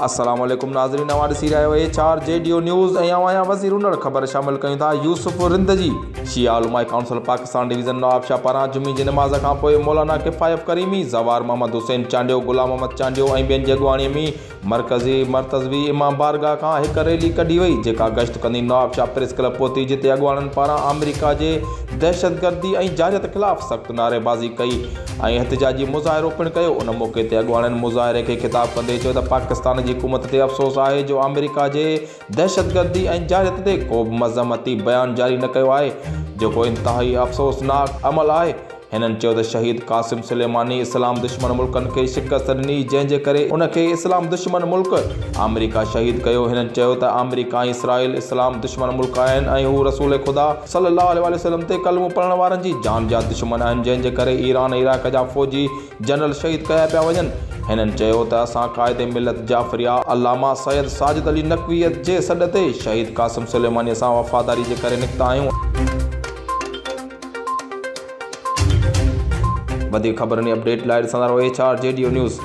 السلام عليڪم ناظرين اوهان ڏسي رهيا آهيو H R G D O news ۽ آئون آهيان وزير انڙ خبر شامل ڪيون ٿا يوسف رند جي شيعا علماء ڪائونسل پاڪستان ڊويزن نوابشاهه پاران جمعي جي نماز کان پوء مولانا ڪفايف ڪريمي زوار محمد حسين چانڊيو غلام محمد چانڊيو ۽ ٻين جي اڳواڻي ۾ مرڪزي مرتضوي امام بارگاهه کان هڪ ريلي ڪڍي وئي، جيڪا گشت ڪندي نوابشاهه پريس ڪلب پهتي، جتي اڳواڻن پاران آمريڪا جي دهشتگردي ۽ جارحيت خلاف سخت نعريبازي ڪئي ۽ احتجاجي مظاهرو پڻ ڪيو. ان موقعي تي اڳواڻن مظاهري کي خطاب ڪندي چيو ته پاڪستان جي حڪومت تي افسوس آهي جو آمريڪا جي دهشتگردي ۽ جارحيت تي ڪو به مذمتي بيان جاري نه ڪيو آهي، جيڪو انتهائي افسوسناڪ عمل آهي. هنن چيو ته شهيد قاسم سليماني اسلام دشمن ملڪن کي شڪست ڏني جنهن جي ڪري ان کي اسلام دشمن ملڪ آمريڪا شهيد ڪيو هنن چيو ته آمريڪا ۽ اسرائيل اسلام دشمن ملڪ آهن ۽ هو رسول خدا صلي الله عليه واٰله وسلم تي ڪلمو پڙهڻ وارن جي جان جا دشمن آهن جنهن جي ڪري ايران ۽ عراق جا فوجي جنرل شهيد ڪيا پيا وڃن هنن چيو ته اسان قائد ملت جعفريه علامه سيد ساجد علي نقوي جي سڏ تي شهيد قاسم سليماني سان وفاداري جي ڪري نڪتا آهيون. وڌيڪ خبرن ۽ اپڊيٽ لاء ڏسندا رهو H R G D O news.